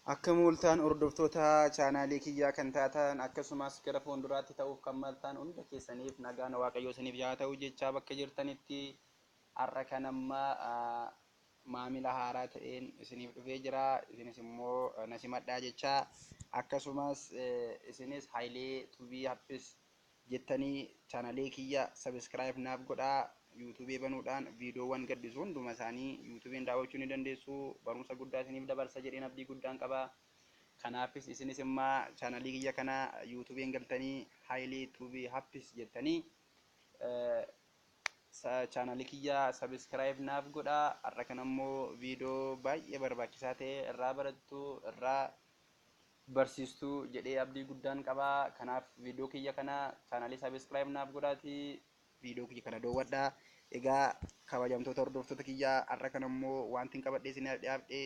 Akka mooltaan hordoftoota chaanaalii kiyyaa kan taatan, akkasumas gara fuulduraatti ta'uuf kan maltaan hunda keessaniif nagaan Waaqayyoo isiniif haa ta'u jechaa, bakka jirtanitti har'a kan amma maamila haaraa ta'een isiniif dhufee jira. Isinis immoo na simadhaa jechaa, akkasumas isinis Hayilee Tubii Happis jettanii chaanaalii kiyya subscribe naaf godhaa. Yuutuubii banuudhaan viidiyoowwan gadhiisu hunduma isaanii yuutuubiin daawwachuu ni dandeessu. Barumsa guddaa isiniif dabarsa jedheen abdii guddaan qaba. Kanaafis isinis immoo chaanalii kiyya kana yuutuubiin galtanii Hayilee Tuubii Happis jettanii chaanalii kiyya subscribe naaf godhaa. Har'a kana immoo viidiyoo baay'ee barbaachisaa ta'e irraa barattu, irraa barsiistuu jedhee abdii guddaan qaba. Kanaaf viidiyoo kiyya kana chaanalii subscribe naaf godhaatii viidiyoo kiyya kana daawwadhaa. Egaa kabajamtoota hordoftoota kiyyaa, har'a kana immoo wanti hin qabadhee isin dhiyaadhe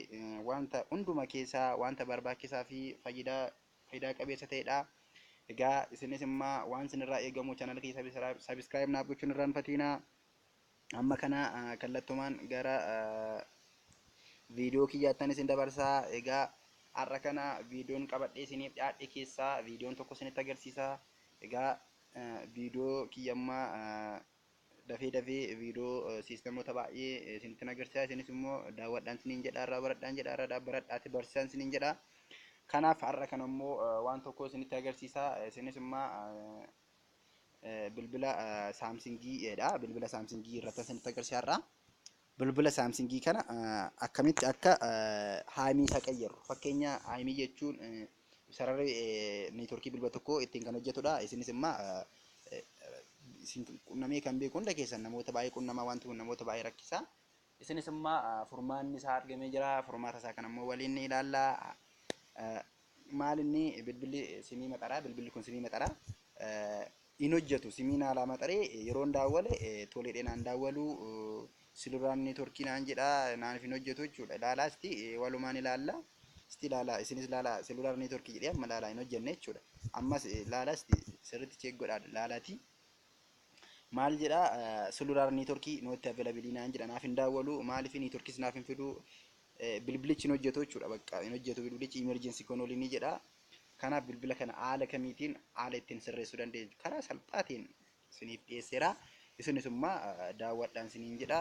wanta hunduma keessaa wanta barbaachisaa fi faayidaa qabeessa ta'edha. Egaa isinis immoo waan isinirraa eegamu chaanalii kiyya subscribe naaf gochuun irraanfatinaa. Amma kana kallattumaan gara viidiyoo kiyyaattan isin dabarsaa. Egaa har'a kana viidiyoon qabadhee isiniif dhiyaadhe keessaa viidiyoon tokko isinitti agarsiisa. Egaa viidiyoo kiyyammaa dafee dafee viidiyoo siistemoota baay'ee isinitti agarsiisa. Isinis immoo daawwadhaan isiniin jedha, irraa baradhaan jedha, irraa baradhaati barsiisaan isiniin jedha. Kanaaf har'a kana immoo waan tokko isinitti agarsiisa. Isinis immoo bilbila Saamsingiidha. Bilbila Saamsingii irratti isinitti agarsiisa har'a. Bilbila Saamsingii kana akkamitti akka IMEI isaa qayyarru. Fakkeenya, IMEI jechuun sararri neetworkii bilbila tokkoo ittiin kan hojjetudha. Isinis immoo isin qunnamee kan beeku hunda keessan namoota baay'ee qunnamaa, wanti kun namoota baay'ee rakkisa. Isinis immoo furmaanni isaa argamee jira. Furmaata isaa kana immoo waliin ni ilaalla. Maal inni bilbilli simii maxaraa, bilbilli kun simii maxaraa hin hojjetu. Simiin haalaa maxaree yeroon daawwale toleedhee naan daawwalu, cellular networkii naan jedha, naaf hin hojjetu jechuudha. Ilaalaa, isti walumaan ilaalla. Isti ilaalaa, isinis ilaalaa, cellular networkii jedhee amma ilaalaa, hin hojjenne jechuudha. Ammas ilaalaa, isti sirriitti check godhaa ilaalaati. Maal jedha? Cellular networkii not available naan jedha, naaf hin daawwalu. Maaliif networkiis naaf hin fidu? Bilbilichi hin hojjetu jechuudha. Bakka hin hojjetu bilbilichi, emergency call ni jedha. Kanaaf bilbila kana haala kamiitiin haala ittiin sirreessuu dandeenya? Karaa salphaatiin isiniif dhiyeesseera. Isinis immoo daawwadhaan isiniin jedha.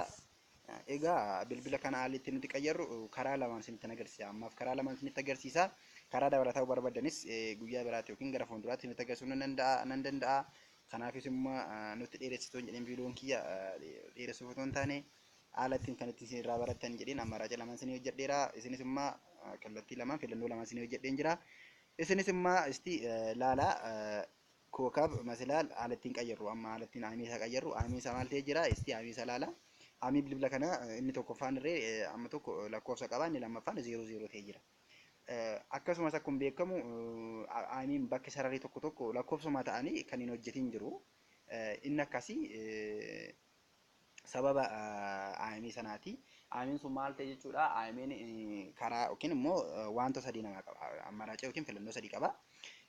Egaa bilbila kana haalli ittiin nuti qayyarru karaa lamaan isinitti agarsiisa. Ammaaf karaa lamaan isinitti agarsiisa. Karaa dabalataa barbaadanis guyyaa biraatti yookiin gara fuulduraatti isinitti agarsiisuu nan danda'a. Kanaafis immoo nutti dheeressituu hin jedhin, viidiyoon kiyya dheeressuuf otoo hin taane haala ittiin kan ittiin isin irraa barattan jedheen ammaraaca lamaan isinii hojjedheera. Isinis immoo kallattii lamaan, filannoo lamaan isinii hojjedheen jira. Isinis immoo isti laalaa, kookab masilaal haala ittiin qayyarru, amma haala ittiin IMEI isaa qayyarru. IMEI isaa maal ta'ee jira? Isti IMEI isaa laala. IMEI bilbila kana inni tokkoffaan irree amma tokko lakkoofsa qaba, inni lammaffaan zero zero ta'ee jira. Akkasumas akkuma beekamu IMEIn bakki sararri tokko tokko lakkoofsuma ta'anii kan hin hojjetin jiru. Inni akkasii sababa IMEI sanaati. IMEIn sun maal ta'e jechuudha? IMEIn karaa yookiin immoo wanta sadii namaa qaba. Ammaraaca yookiin filannoo sadii qaba.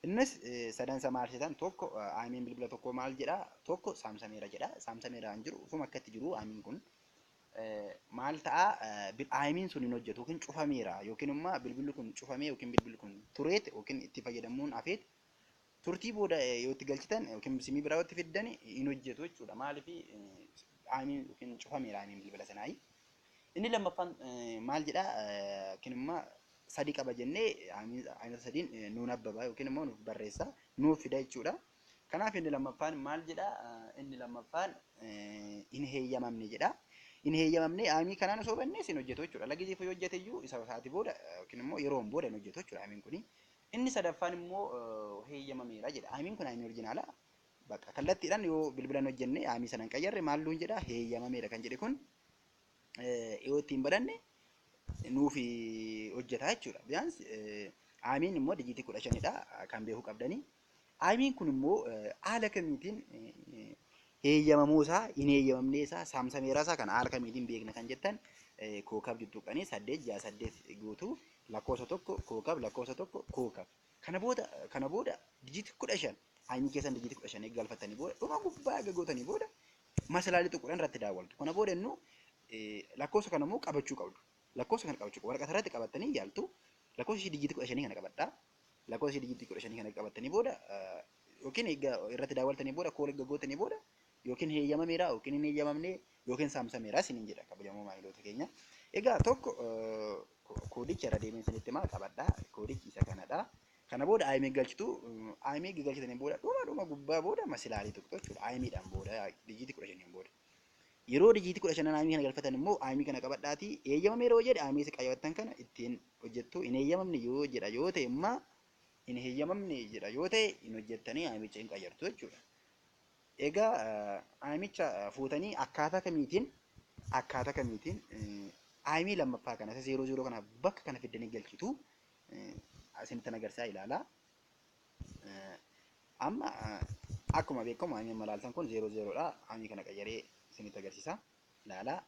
Innis sadan isa maal seetan? Tokko, IMEIn bilbila tokko maal jedha? Tokko, saamsameera jedha. Saamsameera hin jiru. Ufuma akkatti jiru IMEIn kun. Maal ta'a? IMEIn sun hin hojjetu yookiin cufameera, yookiin immoo bilbilli kun cufamee yookiin bilbilli kun tureet yookiin itti fayyadamuun hafeet turtii booda yoo itti galchitan yookiin simii biraa yoo itti fiddan hin hojjetu jechuudha. Maaliif? IMEIn yookiin cufameera IMEIn bilbila sanaa. Inni lammaffaan maal jedha? Yookiin immoo sadi qaba jennee IMEIota sadiin nuun abbaba yookiin immoo nuuf barreessa, nuuf fida jechuudha. Kanaaf inni lammaffaan maal jedha? Inni lammaffaan hin heeyyamamne jedha. Hin heeyyamamne, IMEI kanaan osoo bannees hin hojjetu jechuudha. Lagisiif yoo hojjete iyyuu isa sa'aatii booda yookiin immoo yeroon booda hin hojjetu jechuudha IMEIn kuni. Inni sadaffaan immoo heeyyamameera jedha. IMEIn kun IMEI original. Bakka kallattiidhaan yoo bilbila hin hojjenne, IMEI sana hin qayyarre, maal nuun jedha? Heeyyamameera kan jedhe kun yoo ittiin badanne nuuf hojjeta jechuudha. Biyyaans IMEIn immoo dijiitii 15dha kan beekuu qabdanii. IMEIn kun immoo haala kamiitiin heeyyamamuu isaa, hin heeyyamamnee isaa, saamsameeraa isaa kana haala kamiitiin beekna kan jettan, kookab tuttuqanii 868 guutuu, lakkoofsa 1 kookab lakkoofsa 1 kookab. Kana booda dijiitii 15 IMEI keessan dijiitii 15 eeggalfattanii booda, dhuma gubbaa eega gootanii booda, masalaalii tuquudhaan irratti daawwaltu. Kana booda innu lakkoofsa kana immoo qabachuu qabdu. Lakkoofsa kana qabachuu, waraqata irratti qabattanii yaaltu. Lakkoofsa ishii dijiitii 15 kana qabadhaa. Lakkoofsa ishii dijiitii 15 kana qabattanii booda yookiin egaa irratti daawwaltanii booda, call eegga gootanii booda, yookiin heeyyamameera yookiin hin heeyyamamne yookiin saamsameera isiniin jedha, kabajamoo maamiloota keenya. Egaa tokko koodicha irra deemee isinitti himaa, qabadhaa. Koodichi isa kanadha. Kana booda IMEI galchitu. IMEI galchitanii booda dhuma gubbaa booda masilaalii tuqxu jechuudha. IMEIdhaan booda dijiitii 15n booda. Yeroo dijiitii 15n IMEI kana galfatan immoo IMEI kana qabadhaatii eeyyamameera yoo jedhe IMEI isa qayyabattan kana ittiin hojjettu. Hin eeyyamamne yoo jedha yoo ta'e immoo, hin heeyyamamne jedha yoo ta'e, hin hojjettanii, IMEIcha hin qayyartu jechuudha. Egaa IMEIcha fuutanii akkaataa kamiitiin IMEI lammaffaa kana isa 00 kana bakka kana fiddanii galchitu isinitti agarsiisaa, ilaalaa. Amma akkuma beekamu IMEI amma ilaaltan kun 00dha. IMEI kana qayyaree isinitti agarsiisa. Ilaalaa.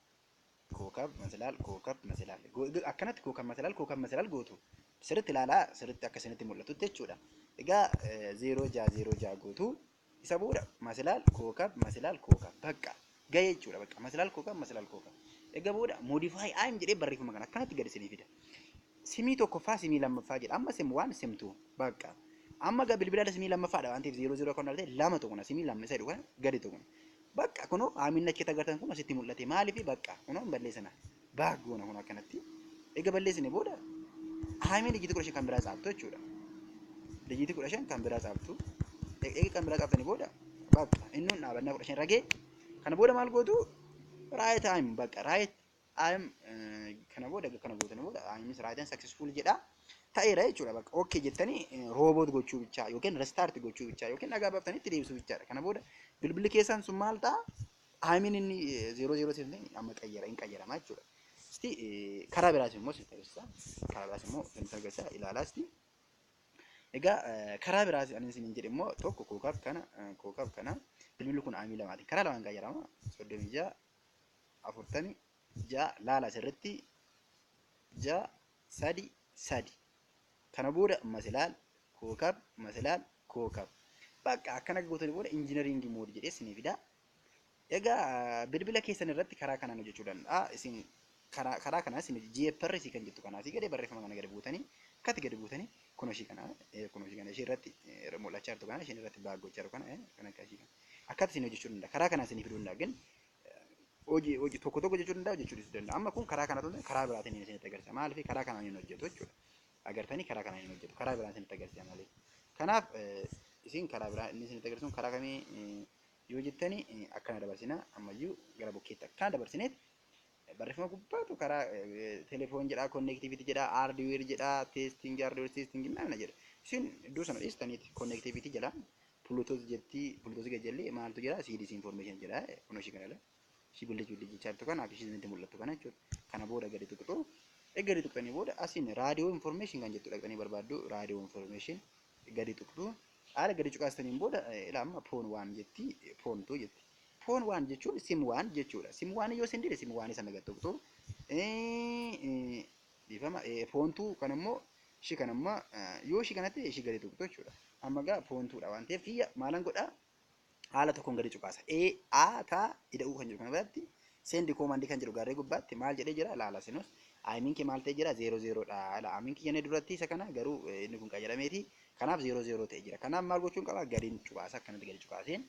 Kookab masilaal kookab masilaal. Akkanatti kookab masilaal kookab masilaal gootu. Sirriitti ilaalaa, sirriitti akka isinitti mul'atutti jechuudha. Egaa 0606 gootu. Isa booda masilaal kookab masilaal kookab, bakka gahee jechuudha, bakka masilaal kookab masilaal kookab. Egaa booda modify IMEI jedhee barreeffama kana akkanatti gadi isinii fida. Simii tokkoffaa, simii lammaffaa jedha. Amma SIM one, SIM two, bakka. Amma gaa bilbila simii lammaffaadha waan ta'eef 00 kan ta'e lama tuqna, simii lama isa jedhu kana gadi tuqna. Bakka kunoo IMEIn achitti agartan kun asitti mul'ate. Maaliif? Bakka kunoo hin balleessina. Back goona kun akkanatti. Egaa balleessine booda IMEIn dijiitii 15 kan biraa caabtu jechuudha. Dijiitii 15 kan biraa caabtu. Egaa kan biraa caaftanii booda bakka inni hun dhaabannaa 15 ragee kana booda maal gootu? Write IMEI, bakka write IMEI kana booda kana gootanii booda IMEIs written successful jedha. Ta'eera jechuudha, bakka okay jettanii reboot gochuu bichaa yookiin restart gochuu bichaa yookiin dhagaa baaftanii itti deebisuu bichaadha. Kana booda bilbilli keessan sun maal ta'a? IMEIn inni 00 amma qayyara hin qayyarama jechuudha. Isti karaa biraas immoo isinitti agarsiisa. Karaa biraas immoo isinitti agarsiisa, ilaalaa isti. Egaa karaa biraas ani isiniin jedhe immoo tokko kookaaf kana bilbilli kun IMEI lamaatiin karaa lamaan qayyarama. 36 46, laala sirritti, 6 3 3. Kana booda masilaal kookab masilaal kookab, bakka akkana gootanii booda engineering mode jedhee isinii fida. Egaa bilbila keessan irratti karaa kanaan hojjechuu danda'a. Isin karaa kanaa isin GPRS kan jettu kanaa asii gadee barreeffama kana gadi buutanii, akkatti gadi buutanii, kunoo ishii kana ishee irratti mul'achaa jirtu kana, isheen irratti back gochaa jirtu kana, kan akka ishii kana akkatti isin hojjechuu danda'a. Karaa kanaa isinii fiduu danda'a. Gin hojii tokko tokko hojjechuu danda'a, hojjechuu dhiisuu danda'a. Amma kun karaa kanatu karaa biraatiin isinitti agarsiisa. Maaliif? Karaa kanaan hin hojjetu jechuudha. Agartanii, karaa kanaan hin hojjetu. Karaa biraan isinitti agarsiisa malee. Kanaaf isin karaa biraa inni isinitti agarsiisu karaa kamii yoo jettani, akkana dabarsina. Ammayyuu gara bukkeetti akkana dabarsineet barreeffama gubbaatu karaa telephone jedhaa, connectivity jedhaa, hardware jedhaa, testing, hardware testing maal jedha. Isin iddoo sana dhiistaniiti connectivity jedha. Bluetooth jetti, Bluetooth gajjallee maaltu jira? CDC information jedha. Kunoo ishii kana ishii billich billich jechaa jirtu kana akka ishii isinitti mul'attu kana jechuudha. Kana booda gadi tuqxu. Erga gadi tuqxanii booda asiin radio information kan jettu dhaqxanii barbaaddu. Radio information gadi tuqxu. Haala gadi cuqaastaniin booda ilaa, amma phone one jetti, phone two jetti. Phone one jechuun SIM one jechuudha. SIM one yoo isin dide SIM one sana gad tuqxu. Dhiifama, phone two kan immoo ishii kan immoo yoo ishii kanatti ishii gadi tuqxu jechuudha. Amma gaa phone twodha waan ta'eef kiyya maalan godhaa? Haala tokkoon gadi cuqaasa. E A ta ida'uu kan jedhu kana biratti send command kan jedhu gaarree gubbaatti maal jedhee jira, laala sinus. IMEIn kee maal ta'e jira? 00dha. IMEIn kiyya inni duratti isa kana, garuu inni kun qayyadameeti. Kanaaf 00 ta'e jira. Kanaaf maal gochuun qaba? Gadiin cuqaasa. Akkanatti gadi cuqaaseen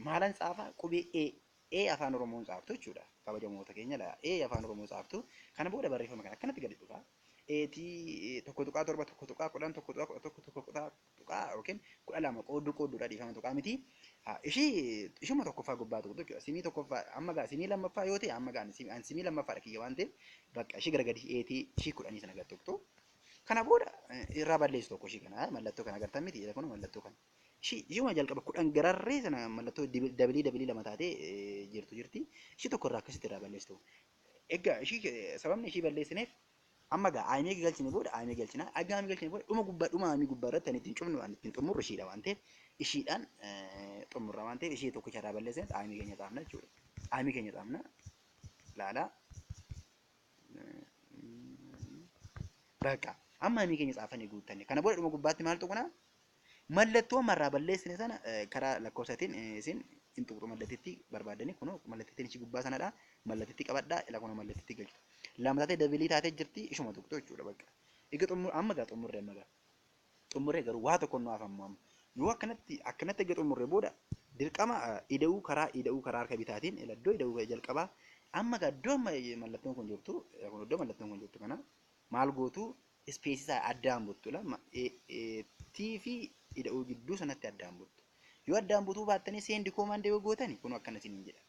maalan tsaafa? Qubee E E Afaan Oromoon tsaaftu jechuudha. Kabajamoota keenya, laa E Afaan Oromoo tsaaftu. Kana booda barreeffama kana akkanatti gadi dhufa. Eetii 1.7, 1.10, 1.11, tokko tuqaa yookiin 12 qoodduu qoodduudha, dhiifama, tuqaa miti. Ishii ishuma tokkoffaa gubbaa tuqxu jechuudha. Simii tokkoffaa amma gaa simii lammaffaa yoo ta'e, amma gaa an simii lammaffaadha kiyya waan ta'eef, bakka ishii gara gadi eetii ishii 10 sana gad tuqxu. Kana booda irraa balleessu tokko ishii kana, mallattoo kana agartan miti? Kun mallattoo kana. Ishii ishuma jalqaba 10 gararree sana mallattoo dabilii dabilii lama taatee jirtu jirti. Ishii tokko irraa akkasitti irraa balleessitu. Egaa ishii sababni ishii balleessineef, amma gaa IMEI galchine booda IMEI galchina. Egaa IMEI galchine booda dhuma gubbaa, dhuma IMEI gubbaa irratti kan ittiin cufnu, kan ittiin xumurru ishiidha waan ta'eef, ishiidhaan xumurra waan ta'eef, ishii tokkicha irraa balleessine IMEI keenya xaafna jechuudha. IMEI keenya xaafna. Laalaa. Bakka amma IMEI keenya xaafannee guuttanne. Kana booda dhuma gubbaatti maal tuqna? Mallattoo ammarraa balleessine sana karaa lakkoofsaatiin isin hin tuqxu, mallattiitti barbaadanii, kunoo mallattiitiin ishii gubbaa sanadha. Mallattiitti qabadhaa, ila kunoo mallattiitti galchitu. Lama taatee dabilii taatee jirti, ishuma tuqxu jechuudha bakka. Egaa xumur amma gaa xumurre, amma gaa xumurree garuu waa tokko nu hafamu amma. Yoo akkanatti egaa xumurre booda dirqama ida'uu karaa harka bitaatiin iddoo ida'uu jalqabaa amma gaa iddoo amma mallattoon kun jirtu kun, iddoo mallattoon kun jirtu kana maal gootu? Space isaa addaan buttu lama T fi ida'uu gidduu sanatti addaan buttu. Yoo addaan butuu baattanii send command yoo gootani kun akkana isiniin jedha.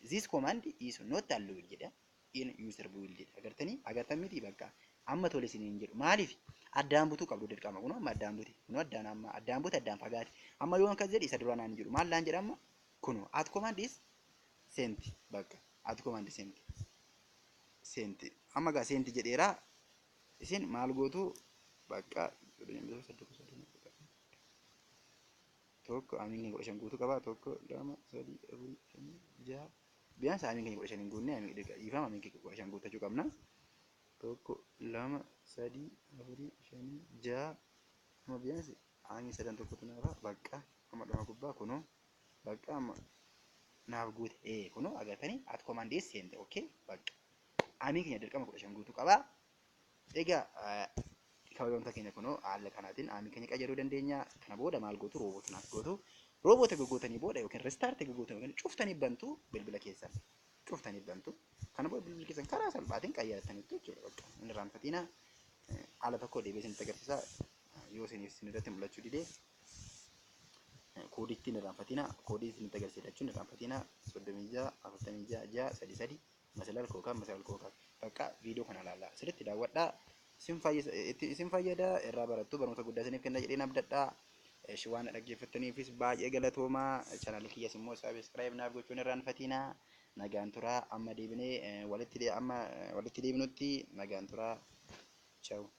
"This command is not allowed" jedha. "In user build" jedha. Agartanii, agartan miti? Bakka amma tole isiniin jedhu. Maaliif? Addaan butuu qabdu dirqama. Kun amma addaan bute. Kun addaan amma addaan bute, addaan fagaate. Amma yoo akkas jedhe isa dura naan jedhu. Maal naan jedha amma? Kun "at command is sent" bakka "at command sent". Sent. Amma gaa sent jedheera. Isin maal gootu? Bakka tokko IMEIn keenya 15 guutuu qaba. Tokko, lama, sadii, afur, shan, jaha. Biyaan IMEIn keenya 15 hin guunne, dhiifama, IMEIn keenya 15 guuttachuu qabna. Tokko, lama, sadii, afurii, shanii, jaha. Amma biyaan IMEI sadan tokkotu naafa. Bakka amma dhuma gubbaa kunoo bakka amma naaf guute. Ee, kunoo agartanii, "at command sent". Okay, bakka IMEIn keenya dirqama 15 guutuu qaba. Egaa kabajamtoota keenya, kunoo haala kanaatiin IMEI keenya qayyaruu dandeenya. Kana booda maal gootu? Reboot naaf gootu. Reboot gogootanii booda yookiin restart gogootanii yookiin cuftanii bantu bilbila keessan. Cuftanii bantu. Kana booda bilbila keessan karaa salphaatiin qayyarataniitu jechuudha. Bakka hin irraanfatina. Haala tokko deebi'ee isinitti agarsiisa. Yoo isiniif isin irratti mul'achuu didee koodiitti hin irraanfatina. Koodii isinitti agarsiisa jechuun hin irraanfatina. 36 46 6 3 3 masalal kookaa masalal kookaa. Bakka viidiyoo kana ilaallaa. Sirriitti daawwadhaa. Isin fayyada, irraa barattu, barumsa guddaa isiniif kenna jedheen abdadhaa. Ishi waan dhaggeeffattaniifis baay'ee galatoomaa. Chaanaalii kiyyas immoo subscribe naaf gochuun irraanfatinaa. Nagaan turaa, amma deebinee walitti amma walitti deebinutti nagaan turaa. Ciao.